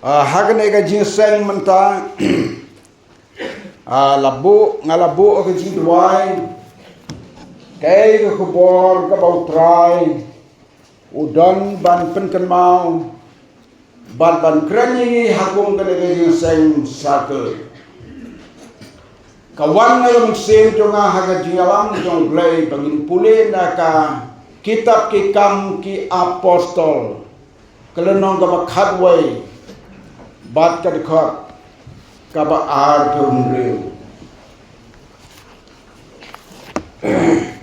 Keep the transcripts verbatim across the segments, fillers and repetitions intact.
Ah, ha kane ka jingïaseng mynta, ah, la buh, nga la buh ka jingduwai, kaei ka khubor kaba U Trai u don ban pynkynmaw bad ban kren ïa ngi ha kum kane ka jingïaseng Saturday. Ka wan na ka mynsiem jong nga ha ka jingïalam jong U Blei ba ngin pule na ka kitab Ki Kam Ki Apostol, ka lynnong kaba khatwei bad ka dkhot kaba arphew hynriew.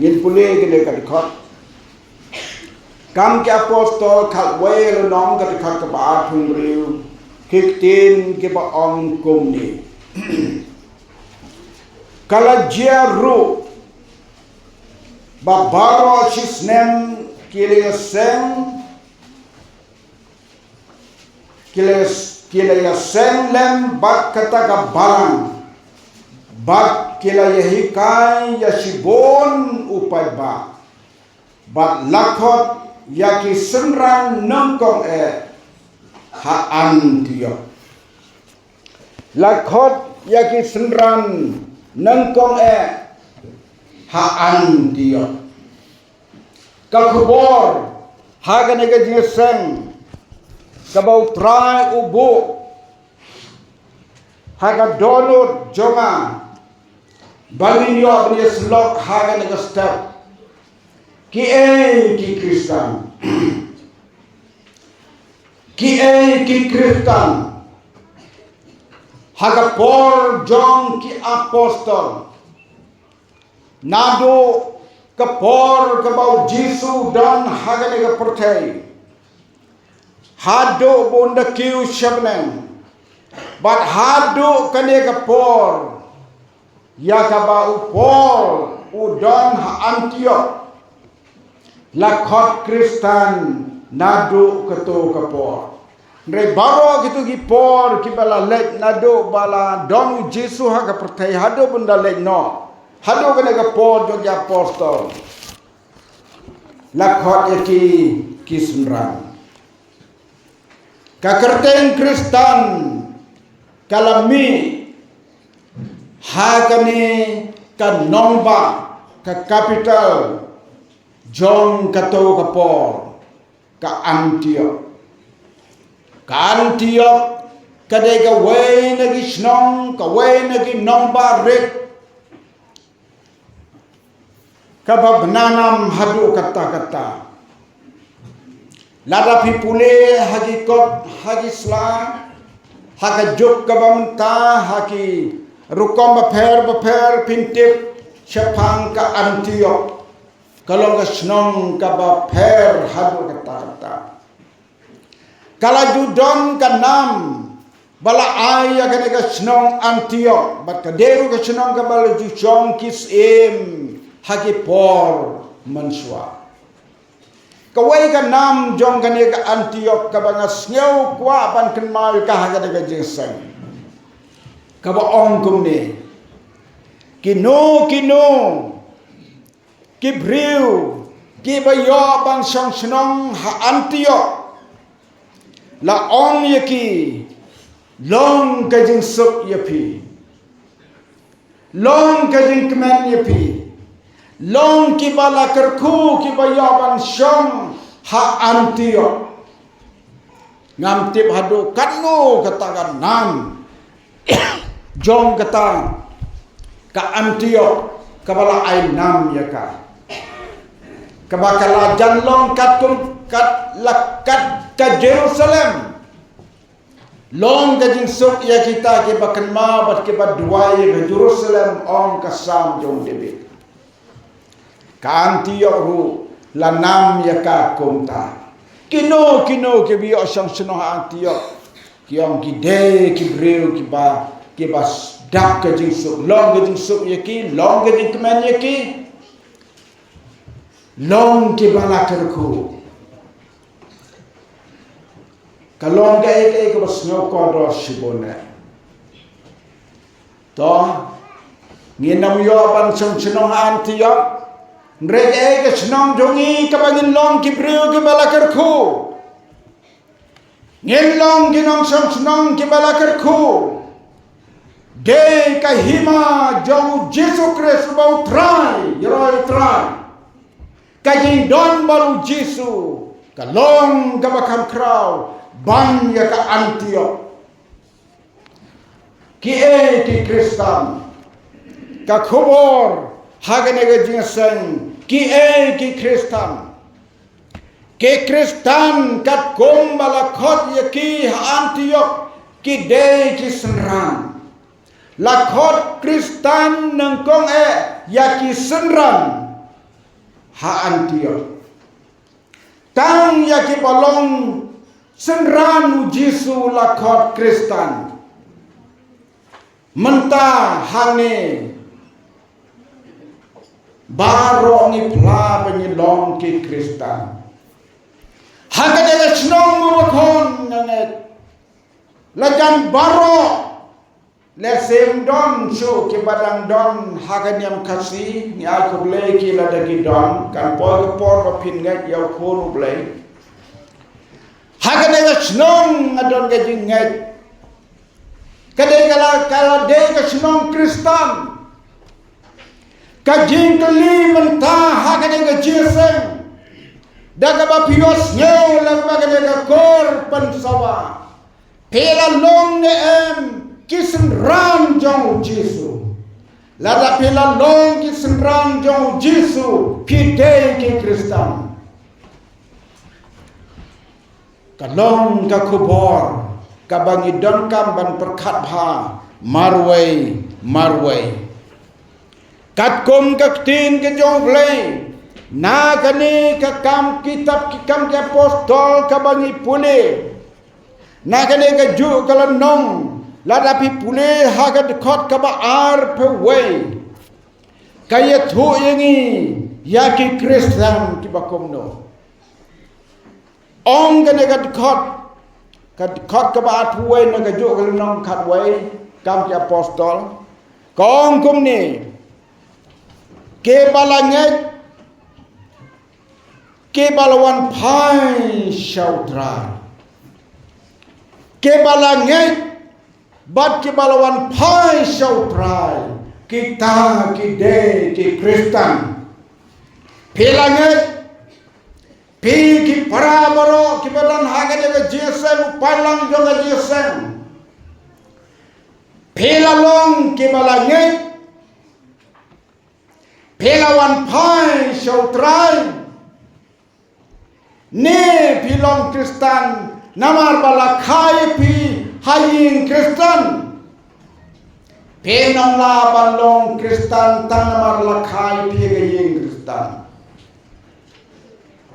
Ngin pule kane ka dkhot. Kam Ki Apostol khatwei, lynnong, ka dkhot kaba arphew hynriew, ki ktien kiba ong kumne. Ka la jia ruh ba baroh shi snem ki la ïaseng, ki la, ki la ïaseng lem bad kata ka balang, bad ki la ïahikai ïa shibun u paidbah, bad la khot ïa ki synran nyngkong eh ha Antiok. La khot ïa ki synran nyngkong eh ha Antiok. Ka khubor ha kane ka jingïaseng kaba U Trai u buh ha ka dohnud jong nga ba ngin ïoh ban ïasyllok ha kane ka step. Kiei ki Khristan? Kiei ki Khristan ha ka por jong ki apostol? Naduh ka por kaba U Jisu u don ha kane ka pyrthei, haduh ba un da kiew sha bneng, bad haduh kane ka por ïa kaba u Paul u don ha Antiok, la khot Khristan naduh kato ka por. Hynrei baroh kito ki por kiba la leit naduh ba la don U Jisu ha ka pyrthei haduh ba un da leit noh, haduh kane ka por jong ki apostol, la khot ïa ki ki synran. Ka kyrteng Khristan ka la mih ha kane ka nongbah, ka capital jong kato ka por, ka Antiok. Ka Antiok ka dei kawei na ki shnong, kawei na ki nongbah rit kaba bna nam haduh katta katta. Lada phi pule ha ki kot, ha ki sla, ha ka juk kaba mynta, ha ki rukom bapher bapher, phin tip shaphang ka Antiok ka long ka shnong kaba pher haduh katta katta. Ka la ju don ka nam ba la ai ïa kane ka shnong Antiok, bad ka dei ruh ka shnong kaba la ju shong ki syiem ha ki por mynshuwa. Kawei ka nam jong kane ka Antiok kaba nga sngew kwah ban kynmaw ïa ka ha kane ka jingïaseng, kaba ong kumne: Kino kino ki briew kiba ïoh ban shong shnong ha Antiok, la ong ïa ki, long ka jingsuk ïa phi, long ka jingkmen ïa phi, long kiba la kyrkhu, kiba ïoh ban shong ha Antiok. Ngam tip haduh katno kata ka nam jong kata ka Antiok kaba la ai nam ïa ka, kaba ka la jan long katkum, kat la kat ka Jerusalem. Long ka jingsuk ïa kita kiba kynmaw bad kiba duwai ïa ka Jerusalem, ong ka Salm jong David. Ka Antiok ruh la nam ïa ka kumta. Kino kino kiba ïoh shong shnong ha Antiok, ki ong ki dei ki briew kiba, kiba s-, dap ka jingsuk, long ka jingsuk ïa ki, long ka jingkmen ïa ki, long kiba la kyrkhu. Ka long kaei kaei kaba sngew kordor shibun eh. To, ngin ym ïoh ban shong shnong ha Antiok, hynrei kaei ka shnong jong ngi kaba ngin long ki briew kiba la kyrkhu? Ngin long ki nongshong shnong kiba la kyrkhu. Dei ka hima jong u Jisu Khrist uba u Trai, ïaroh u Trai. Ka jingdon bad u Jisu ka long kaba kham khraw ban ïa ka Antiok. Ki ei ki Khristan? Ka khubor ha kane ka jingïaseng, ki ei ki Khristan? Ki Khristan katkum ba la khot ïa ki ha Antiok, ki dei ki synran. La khot Khristan nyngkong eh ïa ki synran ha Antiok. Tang ïa kiba long synran u Jisu la khot Khristan. Mynta hangne baroh ngi phla ba ngi long ki Khristan. Ha kane ka shnong Mobakhon nga ngeit, la jan baroh, lehse ym don shuh kiba dang don ha ka niam Khasi, ngi ai khublei ki lada ki don, kan poi ka por ba phin ngeit ïa u Khun U Blei. Ha kane ka shnong nga don ka jingngeit. Ka dei ka la, ka la dei ka shnong Khristan. Ka jingkylli mynta ha kane ka jingïaseng, da kaba phi ïohsngew lyngba kane ka kor pynsawa, phi la long ne em ki synran jong u Jisu? Lada phi la long ki synran jong u Jisu, phi dei ki Khristan. Ka long ka khubor kaba ngi donkam ban pyrkhat bha marwei marwei. Katkum ka ktien ka jong U Blei, na kane ka Kam Kitab ki Kam ki Apostol kaba ngi pule, na kane ka juh ka lynnong, lada phi pule ha ka dkhot kaba arphew wei, ka ïathuh ïa ngi ïa ki Khristan kiba kumno. Ong kane ka dkhot, ka dkhot kaba arphew wei na ka juh ka lynnong khatwei Kam ki Apostol, ka ong kumne: Kiba la ngeit, kiba la wan phai sha U Trai. Kiba la ngeit bad kiba la wan phai sha U Trai, kita ki dei ki Khristan. Phi la ngeit, phi ki para baroh kiba don ha kane ka jingïaseng, u paidlang jong ka jingïaseng? Phi la long kiba la ngeit? Phi la wan phai sha U Trai? Ne phi long Khristan namar ba la kha ïa phi ha ïing Khristan? Phim lah ban long Khristan tang namar la kha ïa phi ha ïing Khristan.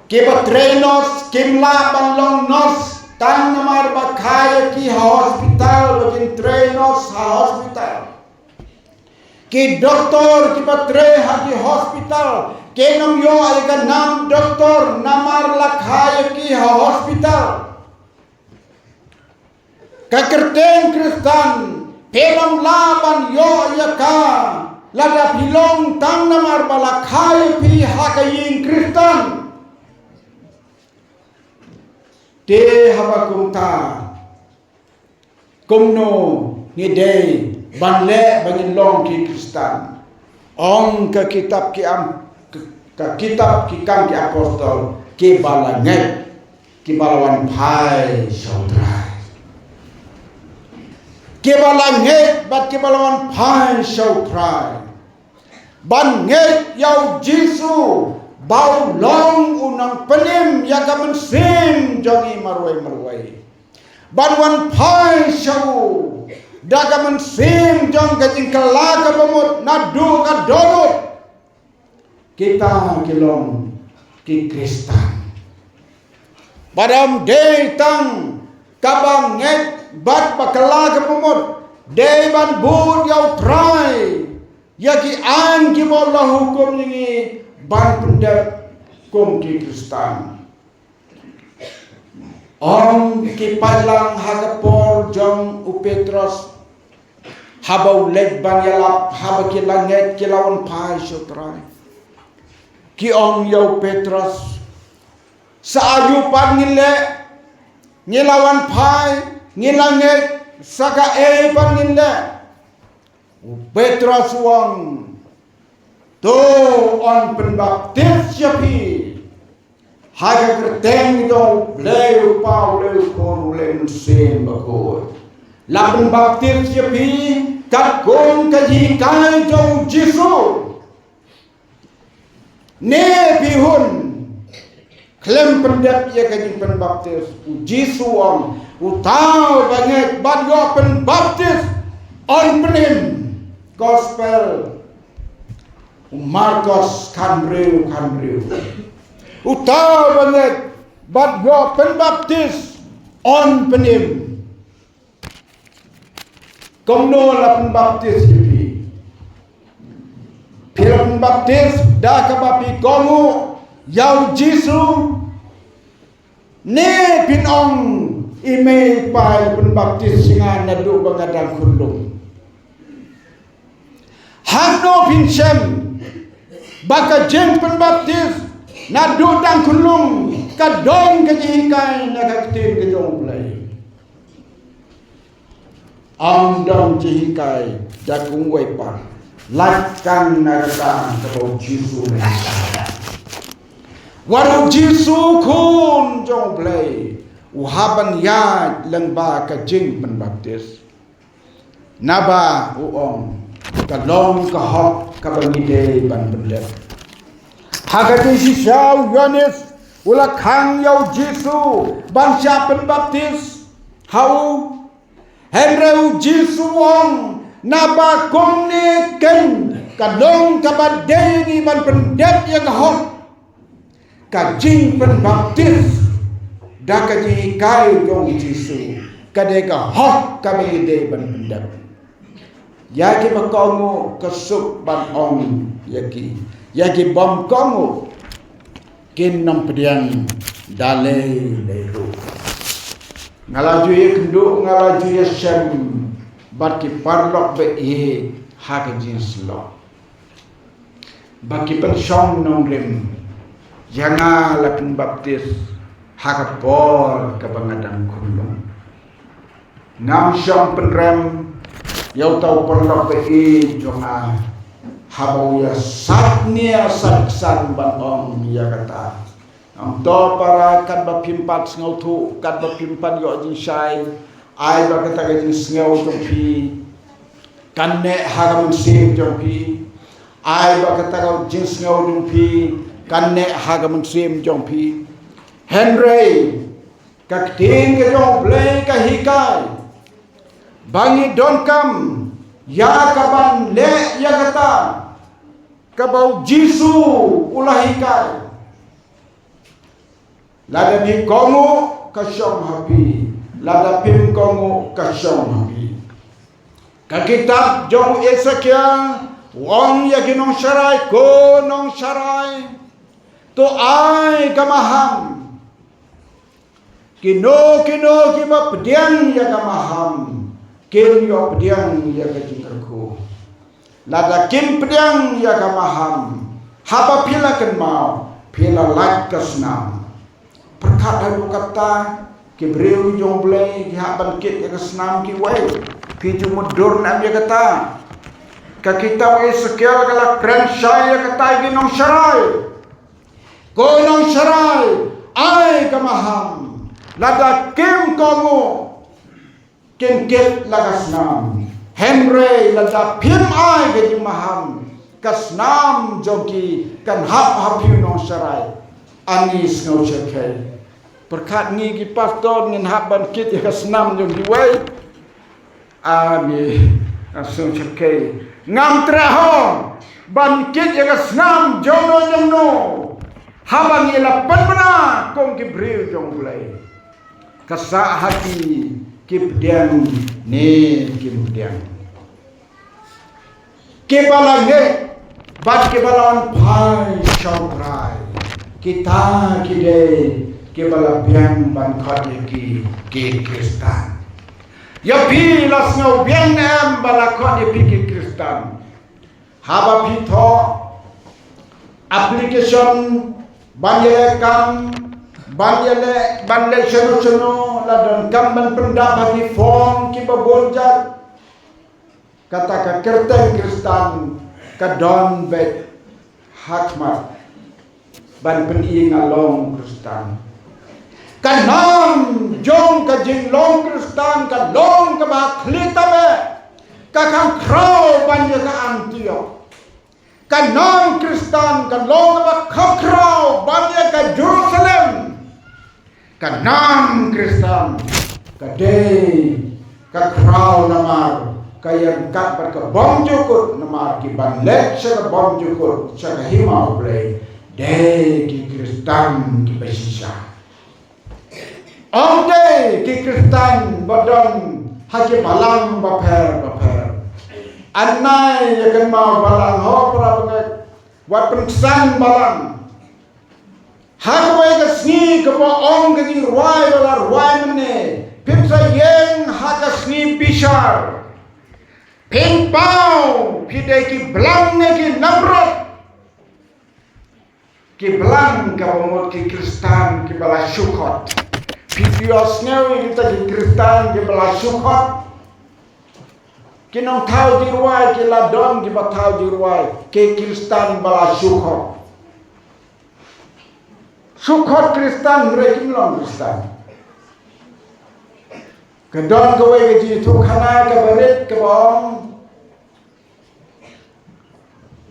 Kiba trei nos kim lah ban long nos tang namar ba kha ïa ki ha hospital, ba kin trei nos ha hospital. Ki doktor kiba trei ha ki hospital kim ïoh ïa ka nam doktor namar la kha ïa ki ha hospital. Ka kyrteng Khristan phim lah ban ïoh ïa ka lada phi long tang namar ba la kha ïa phi ha ka ïing Khristan. Te haba kumta, kumno ngi dei ban leh ba ngin long ki Khristan? Ong ka kitab ki am, ka, ka kitab ki Kam ki Apostol, kiba la ngeit, kiba la wan phai sha U Trai. Kiba la ngeit bad kiba la wan phai sha U Trai. Ban ngeit ïa u Jisu ba u long u nongpynim ïa ka mynsiem jong ngi marwei marwei. Ban wan phai sha u da ka mynsiem jong ka jingkylla kaba mut naduh ka dohnud. Kita ki long ki Khristan. Bad ym dei tang kaba ngeit bad ba kylla kaba mut, dei ban bud ïa U Trai ïa ki aiñ kiba u la hukum ïa ngi ban pyndep kum ki Khristan. Ong ki paidlang ha ka por jong u Petros, haba u leit ban ïalap, haba ki la ngeit ki la wan phai sha U Trai, ki ong ïa u Petros: Sa aïu pat ngin leh? Ngi la wan phai, ngi la ngeit sa kaei pat ngin leh. U Petros u ong, to yn pynbaptis ïa phi ha ka kyrteng jong U Blei, U Kpa, U Khun, U Mynsiem Bakhuid. La pynbaptis ïa phi katkum ka jinghikai jong U Jisu. Ne phi hun khlem pyndep ïa ka jingpynbaptis? U Jisu u ong, uta uba ngeit bad ïoh pynbaptis yn pynim. Gospel u Markos khathynriew, khathynriew. Uta uba ngeit bad ïoh pynbaptis yn pynim. Kumno la pynbaptis ïa phi? Phi la pynbaptis da kaba phi kohnguh ïa U Jisu, ne phin ong, i mei i pa i la pynbaptis ïa nga naduh ba nga dang khunlung? Hangno phin shem ba ka jingpynbaptis naduh dang khunlung ka don ka jinghikai na ka ktien ka jong U Blei? Ym don jinghikai da kumwei pat, lait tang na kata kaba U Jisu u la hikai. Wat U Jisu, Khun jong U Blei, u hap ban ïaid lyngba ka jingpynbaptis. Naba u ong, ka long ka hok kaba ngi dei ban pyndep. Ha ka jingshisha u Ïoannis u la khang ïa U Jisu ban shah pynbaptis ha u. Hynrei U Jisu u ong, naba kumne keiñ ka long kaba dei ïa ngi ban pyndep ïa ka hok. Ka jingpynbaptis da ka jinghikai jong U Jisu ka dei ka hok kaba ngi dei ban pyndep. Ïa kiba kohnguh ka suk ban ong ïa ki, ïa ki bym kohnguh kin ym pdiang da lei lei ruh. Nga la ju ïakynduh, nga la ju ïashem bad ki paralok ba ïeit ha ka jingsyllok ba ki pynshong nongrim ïa nga la pynbaptis ha ka por kaba nga dang khunlung. Ngam shym pynrem ïa uta u paralok ba ïeit jong nga haba u ïa sait nia sait ksan ban ong ïa kata. Ngam to para, katba phim pat sngewthuh, katba phim pat ïoh jingshai, ai ba kata ka jingsngew jong phi kan neh ha ka mynsiem jong phi. Ai ba kata ka jingsngew jong phi kan neh ha ka mynsiem jong phi. Hynrei ka ktien ka jong U Blei ka hikai ba ngi donkam ïa ka ban leh ïa kata kaba U Jisu u la hikai. Lada phi kohnguh ka shong ha phi, lada phim kohnguh ka shong ha phi. Ka kitab jong u Esekiel u ong ïa ki nongsharai, ko nongsharai, to ai ka maham. Kino kino kiba pdiang ïa ka maham kin ïoh pdiang ïa ka jingkyrkhu. Lada kim pdiang ïa ka maham, haba phi la kynmaw, phi la lait ka snam. Pyrkhat haduh katta, ki briew jong U Blei ki hap ban kit ïa ka snam kiwei. Phi ju mutdur ne em ïa kata? Ka kitab Esekiel ka la kren shai ïa kata ïa ki nongsharai. Ko nongsharai, ai ka maham. Lada kim kohnguh, kin kit la ka snam. Hynrei lada phim ai ka jingmaham, ka snam jong ki kan hap ha phi u nongsharai. Ani sngew shyrkhei. Pyrkhat ngi ki pastor ngin hap ban kit ïa ka snam jong kiwei. Ani, ah, sngew shyrkhei. Ngam treh ho ban kit ïa ka snam jongno jongno haba ngi la pynbna kum ki briew jong U Blei. Ka sah ha ki, ki pdiang ne kim pdiang. Kiba la ngeit bad kiba la wan phai sha U Trai, kita ki dei kiba la biang ban khot ïa ki, ki Khristan. Ïa phi la sngew biang ne em ba la khot ïa phi ki Khristan? Haba phi thoh application ban ïaleh kam, Ban ïaleh, ban leh shano shano, la donkam ban pyndap ha ki form kiba bun jait. Kata ka kyrteng Khristan ka don beit ha khmat ban pyni nga long Khristan. Ka nam jong ka jinglong Khristan ka long kaba khlieh tam eh. Ka kham khraw ban ïa ka Antiok. Ka nam Khristan ka long kaba kham khraw ban ïa ka Jerusalem. Ka nam Khristan ka dei ka khraw namar ka ïeng kat bad ka bymjukut, namar ki ban leit sha ka bymjukut, sha ka hima U Blei, dei ki Khristan kiba shisha. Ym dei ki Khristan ba don ha ki balang bapher bapher. An ai ïa kynmaw balang, ho para bangeit, wat pynksan balang. Ha kawei ka sngi kaba ong ka jingrwai ba la rwai mynne, phin sa ïeng ha ka sngi bishar. Phin paw, phi dei ki blang ne ki nongrep. Ki blang kaba mut ki Khristan kiba la shu khot. Phi ïohsngew ïa kita ki Khristan kiba la shu khot. Ki nongthaw jingrwai, ki la don kiba thaw jingrwai, ki Khristan ba la shu khot. Shu khot Khristan, hynrei kim long Khristan. Ka don kawei ka jingïathuhkhana kaba rit kaba ong,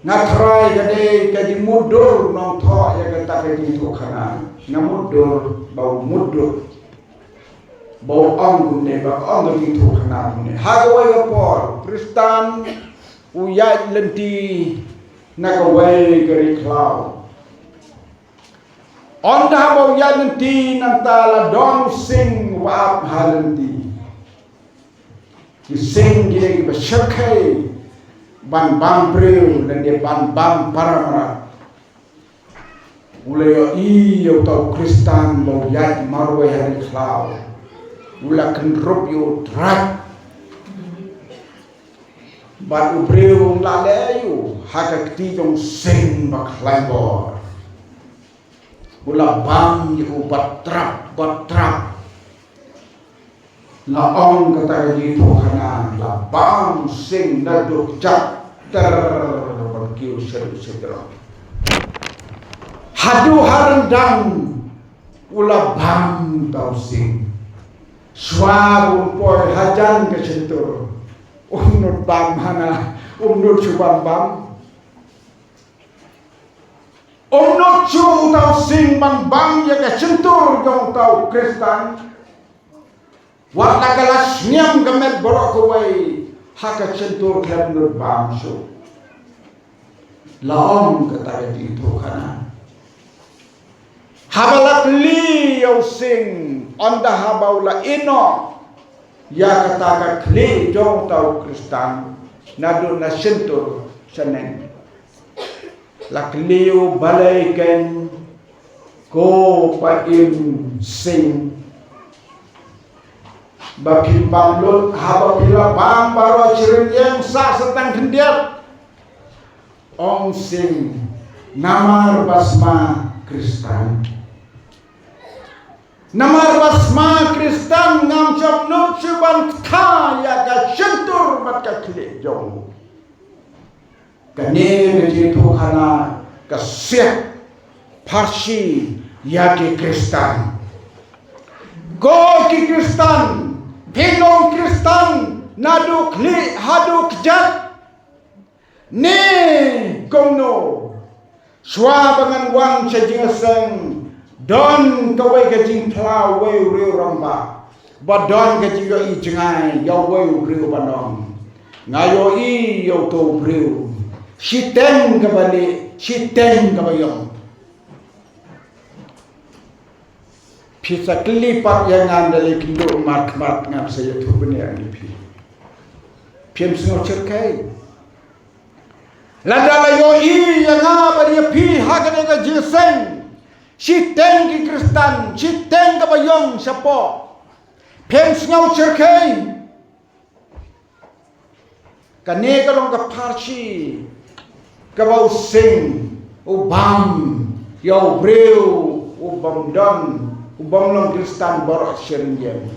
nga tharai ka dei ka jingmutdur nongthoh ïa kata ka jingïathuhkhana. Nga mutdur ba u mutdur, ba u ong kumne, ba ong ka jingïathuhkhana kumne. Ha kawei ka por Khristan u ïaid lynti na kawei ka ri khlaw. Ynda haba u ïaid lynti, nangta la don u sing uba ap ha lynti. Ki sing ki dei kiba shyrkhei ban bam briew lane ban bam para mrad. U la ïohi ïa uta u Khristan ba u ïaid marwei ha ri khlaw. U la kynrup ïa u trak. Bad u briew u la leh ïa u ha ka kti jong u sing ba khlaiñ bor. U la bam ïa u bad trap, bad trap. La ong kata ka jingïathuhkhana, la bam sing naduh kjat ter ban kiew shaduh shajrong. Haduh ha ryndang u la bam uta u sing. Shuwa ba un poi hajan ka shyntur, um nud bam hana, um nud shu ban bam. Um nud shu uta u sing ban bam ïa ka shyntur jong uta u Khristan. Wat la ka la sniam ka met baroh kawei ha ka shyntur, khlem nud bam shuh. La ong kata ka jingïathuhkhana. Haba la kylli ïa u sing, ynda haba u la ïehnoh ïa kata ka khlieh jong uta u Khristan, naduh na shyntur shaneng. La kylli u, balei kein ko pa im sing? Ba phim bam lut, haba phi la bam baroh shi rynïeng, sah sa tang khyndiat. Ong sing, namar ba sma Khristan. Namar ba sma Khristan, ngam shym nud shuh ban kha ïa ka shyntur bad ka khlieh jong u. Kane ka jingïathuhkhana ka siat pharshi ïa ki Khristan. Ko ki Khristan, phi long Khristan naduh khlieh haduh kjat ne kumno? Shuwa ba ngan wan sha jingïaseng, don kawei ka jingphla uwei u riew rangbah, ba don ka jingïohi jngai ïa uwei u briew ban ong, nga ïohi ïa uto u briew, shiteng kaba lieh, shiteng kaba ïong. Phi sa kylli pat ïa nga, da lei kynduh markhmat ngan sa ïathuh bniah ïa phi. Phim sngew shyrkhei. Lada la ïohi ïa nga bad ïa phi ha kane ka jingïaseng, shiteng ki Khristan, shiteng kaba ïong shapoh, phim sngew shyrkhei. Kane ka long ka pharshi kaba u sing u bam ïa u briew u bym don u bym long Khristan baroh shi ryngiem.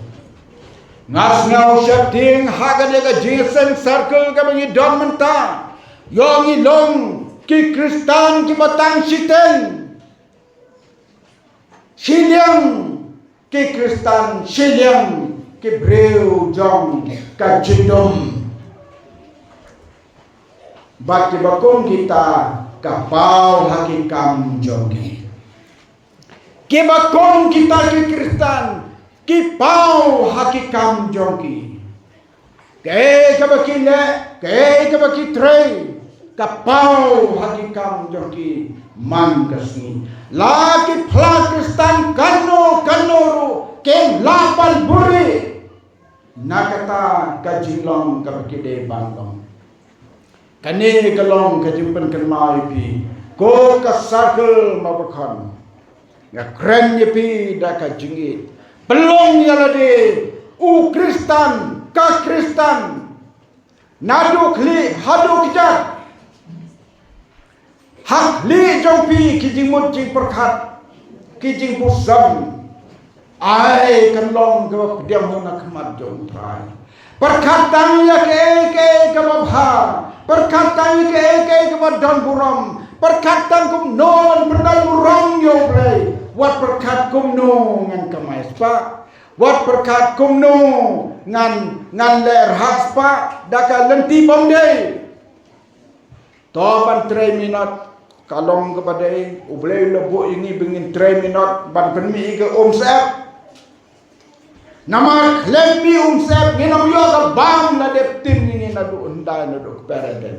Nga sngew sheptieng ha kane ka jingïaseng circle kaba ngi don mynta. Ïoh ngi long ki Khristan kiba tang shiteng shiliang, ki Khristan shiliang, ki briew jong ka jingdum. Bad kiba kum kita ka paw ha ki kam jong ki. Kiba kum kita ki Khristan ki paw ha ki kam jong ki. Kaei kaba ki leh, kaei kaba ki trei, ka paw ha ki kam jong ki man ka sngi. La ki phla Khristan kano kano ruh kin lah ban buhrieh na kata ka jinglong kaba ki dei ban long. Kane ka long ka jingpynkynmaw ïa phi, ko ka circle Mawbakhon. Nga kren ïa phi da ka jingïeit. Pynlong ïa lade u Khristan, ka Khristan, naduh khlieh haduh kjat. Ha khlieh jong phi ki jingmut jingpyrkhat, ki jingpyrsad, ai kan long kaba pdiang ha khmat jong U Trai. Pyrkhat tang ïa kaei kaei kaba bha, pyrkhat tang ïa kaei kaei kaba don burom, pyrkhat tang kumno ban pyndon burom ïa U Blei. Wat pyrkhat kumno ngan kamai spah, wat pyrkhat kumno ngan, ngan leh rhah spah da ka lynti bym dei. To ban trei minot, ka long kaba dei, U Blei u la buh ïa ngi ba ngin trei minot ban pynmih ïa ka umsyep. Namar khlem mih umsyep ngin ym ïoh ka bam na dep tin ïa ngi naduh hyndai naduh kper ïa dei.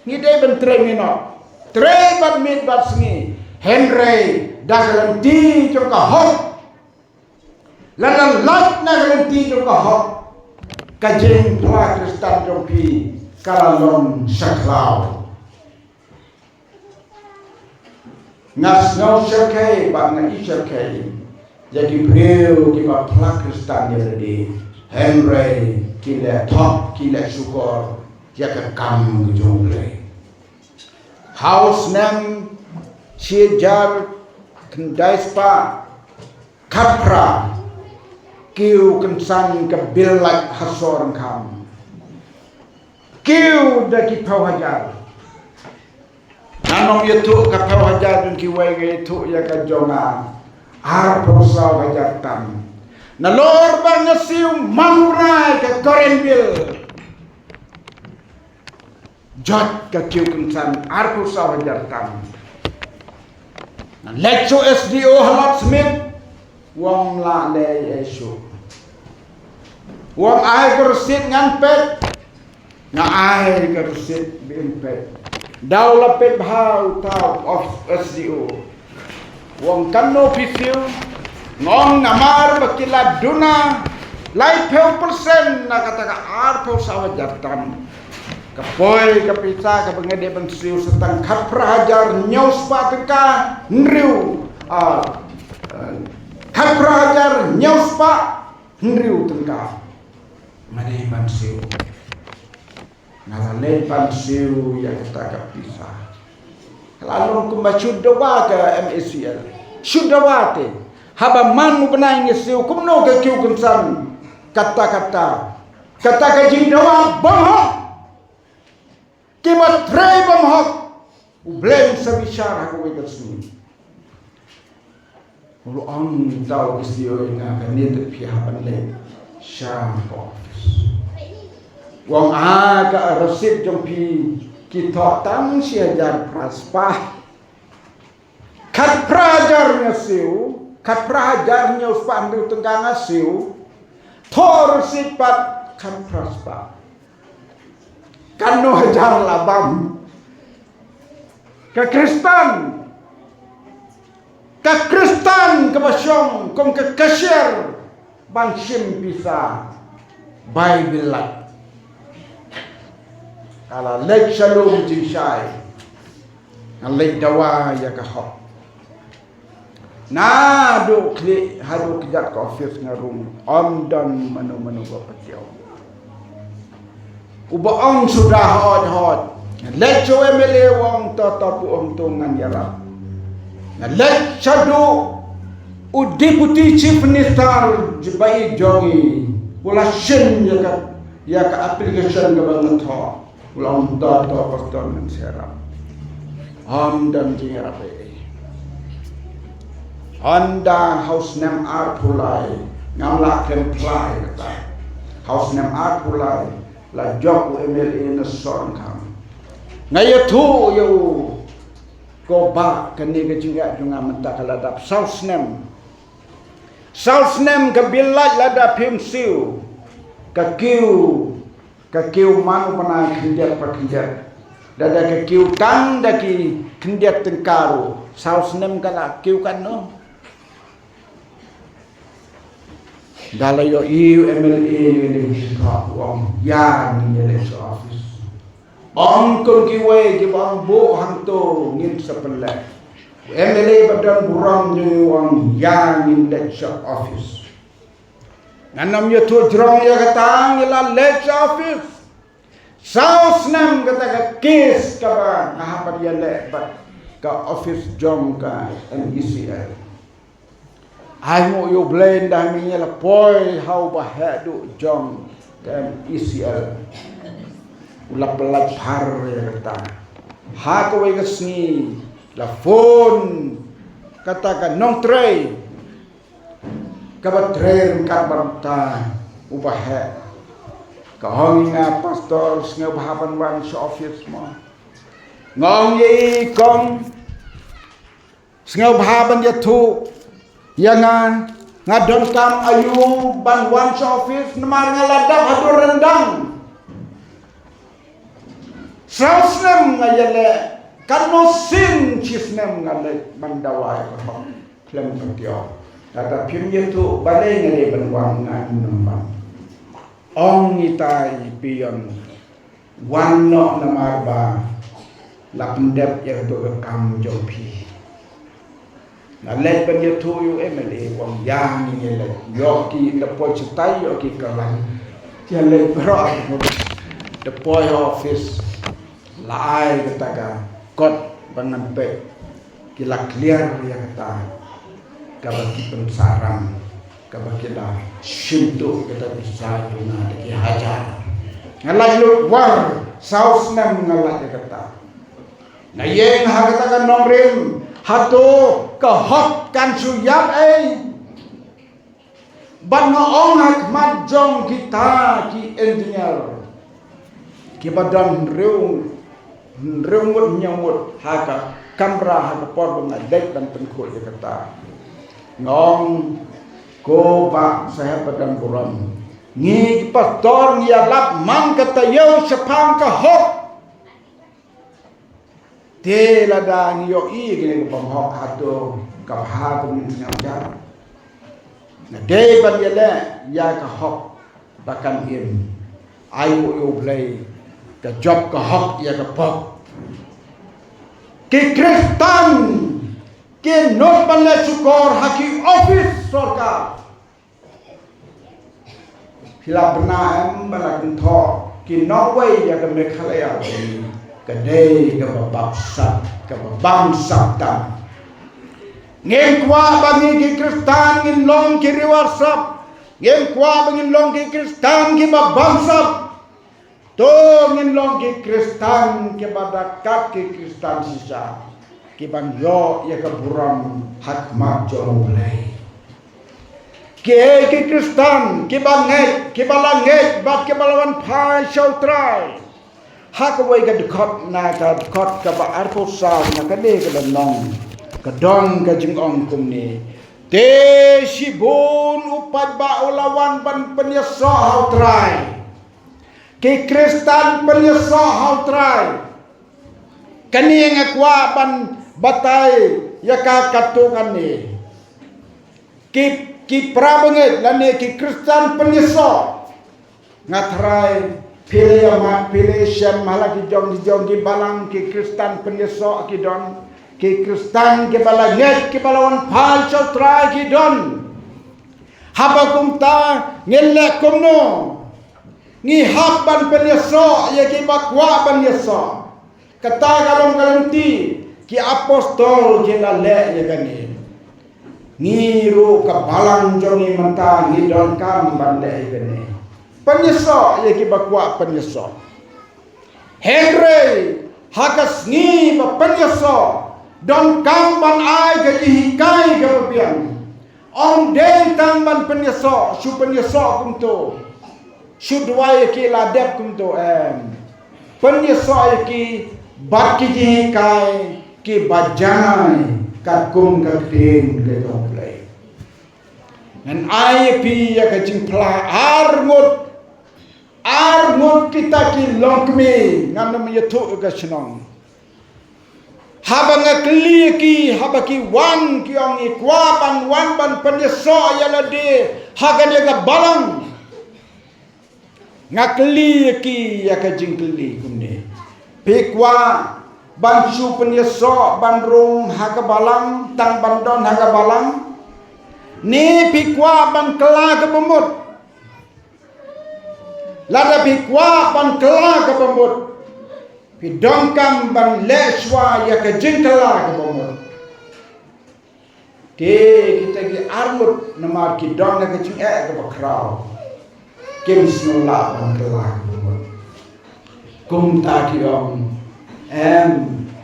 Ngi dei ban trei minot, trei bad miet bad sngi, hynrei da ka lynti jong ka hok. Lada lait na ka lynti jong ka hok, ka jingphla Khristan jong phi ka la long shakhlaw. Nga sngew shyrkhei bad nga i shyrkhei ïa ki briew kiba phla Khristan ïa lade, hynrei ki leh thok, ki leh shukor ïa ka kam ka jong U Blei. Ha u snem shi hajar khyndai spah khatphra, kiew kynsan ka bill light ha Sohryngkham. Kiew da ki phew hajar. Ngan ym ïathuh ka phew hajar jong kiwei, nga ïathuh ïa ka jong nga. Arphew saw hajar tam. Nalor ba nga siew man u bnai ka current bill. Jot ka kiew kynsan arphew saw hajar tam. Nga leit sha u S D O ha Ladthadlaboh, u ong lah leh ei shuh. U ong ai ka receipt ngan peit. Nga ai ka receipt ba in peit. Da u la peit bha uta u S D O. U ong kano phi siew? Nga ong namar ba ki la duna laiphew percent na kata ka arphew saw hajar tam. Ka poi ka pisa kaba nga dei ban siew sa tang khatphra hajar hynñiew spah tyngka hynriew, ah, eh, khatphra hajar hynñiew spah hynriew tyngka. Nga dei ban siew. Nga la leit ban siew ïa kata ka pisa. Ka la long kumba shu dawa ka M A C L. Shu dawa te. Haba man u bnai nga siew kumno ka kiew kynsan. Kata kata. Kata ka jingdawa bymhok. Kiba trei bymhok. U Blei un sa bishar ha kawei ka sngi. U la ong uta u S D O ïa nga, kane te phi hap ban leit sha ka office. U ong, ah, ka receipt jong phi ki thoh tang shi hajar phra spah. Khatphra hajar nga siew, khatphra hajar hynñiew spah hynriew tyngka nga siew. Thoh receipt pat khatphra spah. Kano hajar la bam. Ka Khristan. Ka Khristan kaba shong kum ka cashier ban shim pisa bai bill light. Ka la leit sha lum jingshai. Nga leit dawa ïa ka hok. Naduh khlieh haduh kjat ka office nga rung, ym don mano mano ba pyntiaw. Uba ong suda hot hot. Nga leit sha u M L A, u ong to to pu ong to ngan ïarap. Nga leit shaduh U Deputy Chief Minister jong ka ri jong ngi u la shim ïa ka, ïa ka application kaba nga thoh. U la ong to to pastor ngan sa ïarap. Ym don jingïarap ei ei. Hynda ha u snem arphew lai, ngam lah khlem phla ïa kata. Ha u snem arphew lai la jop u M L A na Sohryngkham. Nga ïathuh ïa u, ko bah, kane ka jingeh jong nga mynta ka la dap saw snem. Saw snem ka bill light lada phim siew, ka kiew, ka kiew man u bnai khyndiat pa khyndiat. Lada ka kiew tang da ki khyndiat tyngka ruh, saw snem ka la kiew katno. Da la ïohi u M L A ïa kane ka jingthoh, u ong ïa ngin ïaleit sha office. Ong kum kiwei kiba ong buh hangto ngin sa pynleit. U M L A ba don burom jong ngi u ong ïa ngin leit sha office. Ngan ym ïathuh jrong ïa kata, ngi la leit sha office. Saw snem kata ka case kaba nga hap ban ïaleh bad ka office jong ka M E C L. Ai nguh ïa U Blei, ynda ngi la poi ha u baheh duh jong ka M E C L, u la pyllait phar ïa kata. Ha kawei ka sngi la phone kata ka nongtrei kaba trei ryngkat bad uta u baheh. Ka ong ïa nga, "Pastor, sngewbha ban wan sha office mo." Nga ong, "Ïa i kong, sngewbha ban ïathuh ïa nga, nga donkam aïu ban wan sha office, namar nga la dap haduh ryndang. Saw snem nga ïaleh, katno sien shi snem nga leit ban dawa ïa ka hok khlem pyntiaw. Lada phim ïathuh balei nga dei ban wan, ngan ym wan." Ong ita i peon, "Wan noh, namar ba la pyndep ïa kato ka kam jong phi." Nga leit ban ïathuh ïa u M L A, u ong ïa ngin ïaleit. Ïoh ki da poi shatai, ïoh ki kyllaiñ. Ïaleit baroh da poi ha office. La ai kata ka kot ba ngan peit. Ki la clear ïa kata kaba ki pynsah ram, kaba ki la shim tuh kata pisa jong nga da ki hajar. Nga la ïoh war, saw snem nga la ïa kata. Nga ïeng ha kata ka nongrim, hato ka hok kan shu ïap ei? Bad nga ong ha khmat jong kita ki engineer kiba don hynriew, hynriew ngut, hynñiew ngut ha ka kamra ha ka por ba nga leit ban pynkhuid ïa kata. Nga ong, "Ko Bah Saheb ba don burom, ngi ki pastor ngi ïalap man ka taïew shaphang ka hok. Te lada ngi ïohi kine ki bym hok, hato ka bha ba ngin sngewbha? Nga dei ban ïaleh ïa ka hok ba kan im. Ai nguh ïa U Blei, ka jop ka hok ïa ka pop. Ki Khristan ki nud ban leh shukor ha ki office sorkar." Phi la bna em ba la kynthoh ki nongwei ïa ka Meghalaya, ka dei kaba bamsap, kaba bamsap tam. Ngim kwah ba ngi ki Khristan ngin long ki riewsap. Ngim kwah ba ngin long ki Khristan kiba bamsap. To ngin long ki Khristan kiba da kat ki Khristan shisha, kiban ïoh ïa ka burom ha khmat jong U Blei. Ki, ki Khristan kiba ngeit, kiba la ngeit bad kiba la wan phai sha U Trai. Ha kawei ka dkhot, na ka dkhot kaba arphew saw, na kane ka lynnong, ka don ka jingong kumne: Te shibun u paidbah u la wan ban pynïasoh ha U Trai. Ki Khristan pynïasoh ha U Trai. Kane nga kwah ban batai ïa ka katto katne. Ki, ki para bangeit lane ki Khristan pynïasoh. Nga tharai phi la ïa mad, phi la ïa shem ha la ki jong ki jong ki balang, ki Khristan pynïasoh ki don. Ki Khristan kiba la ngeit, kiba la wan phai sha U Trai ki don. Haba kumta ngin leh kumno? Ngi hap ban pynïasoh ïa kiba kwah ban ïasoh. Kata ka long ka lynti ki apostol ki la leh ïa kane. Ngi ruh ka balang jong ngi mynta ngi donkam ban leh ïa kane. Pynïasoh ïa kiba kwah pynïasoh. Hynrei ha ka sngi ba pynïasoh, donkam ban ai ka jinghikai kaba biang. Ym dei tang ban pynïasoh, shu pynïasoh kumto. Shu duwai ïa ki la dep kumto, em. Pynïasoh ïa ki bad ki jinghikai kiba janai katkum ka ktien ka jong U Blei. Ngan ai ïa phi ïa ka jingphla ar ngut. Ar ngut kita ki longkmie, ngan ym ïathuh ka shnong. Haba nga kylli ki, haba ki wan ki ong ngi kwah ban wan ban pynïasoh ïa lade ha kane ka balang. Nga kylli ïa ki ïa ka jingkylli kumne. Phi kwah ban shu pynïasoh ban rung ha ka balang, tang ban don ha ka balang? Ne phi kwah ban kylla kaba mut? Lada phi kwah ban kylla kaba mut, phi donkam ban leh shuwa ïa ka jingkylla kaba mut. Te kita ki ar ngut namar ki don ha ka jingeh kaba khraw, kim sngewlah ban kylla kaba mut. Kumta ki ong, em,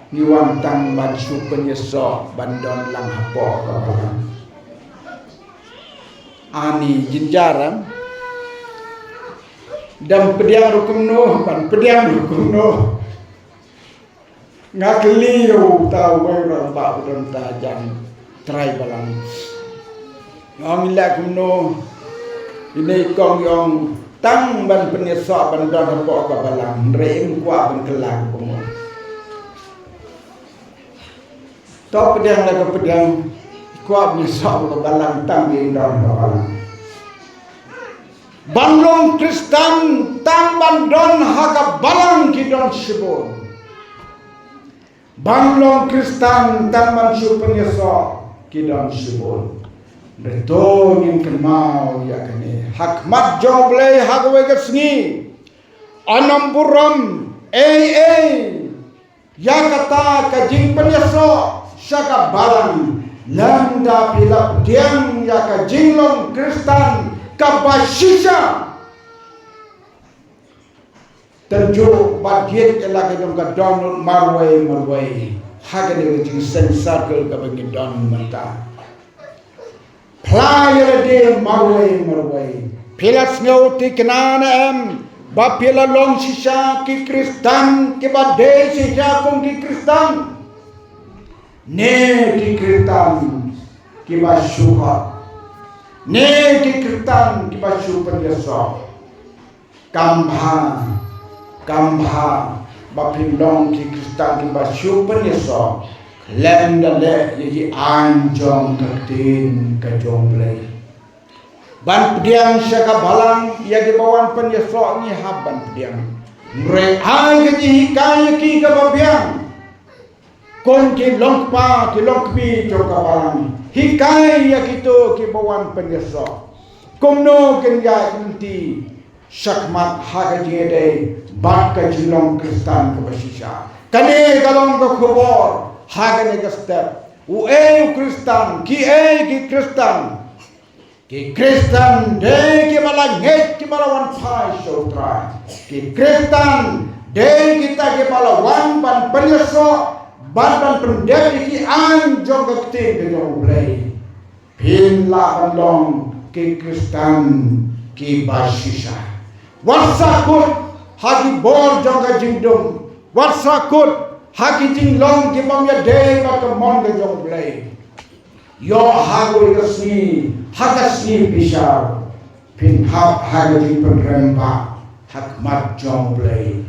ngi wan tang ban shu pynïasoh ban don lang hapoh ka balang. Ani jynjar, em. Dang pdiang ruh kumno, ban pdiang ruh kumno. Nga kylli ïa uta uwei u rangbah u don ta jan trai balang. Nga ong, i leh kumno? Ine i kong i ong tang ban pynïasoh ban don hapoh ka balang, hynrei im kwah ban kylla kaba mut. To pdiang la ka pdiang, kwah ban ïasoh ka balang tang ïa ka don ka balang. Ban long Khristan tang ban don ha ka balang ki don shibun. Ban long Khristan tang ban shu pynïasoh ki don shibun. Hynrei to ngin kynmaw ïa kane, ha khmat jong U Blei ha kawei ka sngi, yn ym burom ei ei ïa kata ka jingpynïasoh sha ka balang, lymda phi la pdiang ïa ka jinglong Khristan kaba shisha. Tang ju bad ïeit ïa la ka jong ka download marwei marwei ha kane ka jingseng circle kaba ngi don mynta. Phla ïa lade marwei marwei. Phi la sngewthikna ne em ba phi la long shisha ki Khristan kiba dei shisha kum ki Khristan? Ne ki Khristan kiba shu hok? Ne ki Khristan kiba shu pynïasoh? Kam bha, kam bha ba phin long ki Khristan kiba shu pynïasoh, khlem da leh ïa ki aiñ jong ka ktien ka jong U Blei. Ban pdiang sha ka balang ïa kiba wan pynïasoh ngi hap ban pdiang. Hynrei ai ka jinghikai ïa ki kaba biang. Kum ki longkpa ki longkmie jong ka balang, hikai ïa kito kiba wan pynïasoh kumno kin ïaid lynti shakhmat ha ka jingïadei bad ka jinglong Khristan kaba shisha. Kane ka long ka khubor ha kane ka step. Uei u Khristan, kiei ki Khristan? Ki Khristan dei kiba la ngeit, kiba la wan phai sha U Trai. Ki Khristan dei kita kiba la wan ban pynïasoh bad ban pyndep ïa ki aiñ jong ka ktien ka jong U Blei. Phin lah ban long ki Khristan kiba shisha. Wat sa kut ha ki bor jong ka jingdum. Wat sa kut ha ki jinglong ki bym ïadei bad ka mon ka jong U Blei. Ïoh ha kawei ka sngi, ha ka sngi bishar, phin hap ha ka jingpynrem bha ha khmat jong U Blei.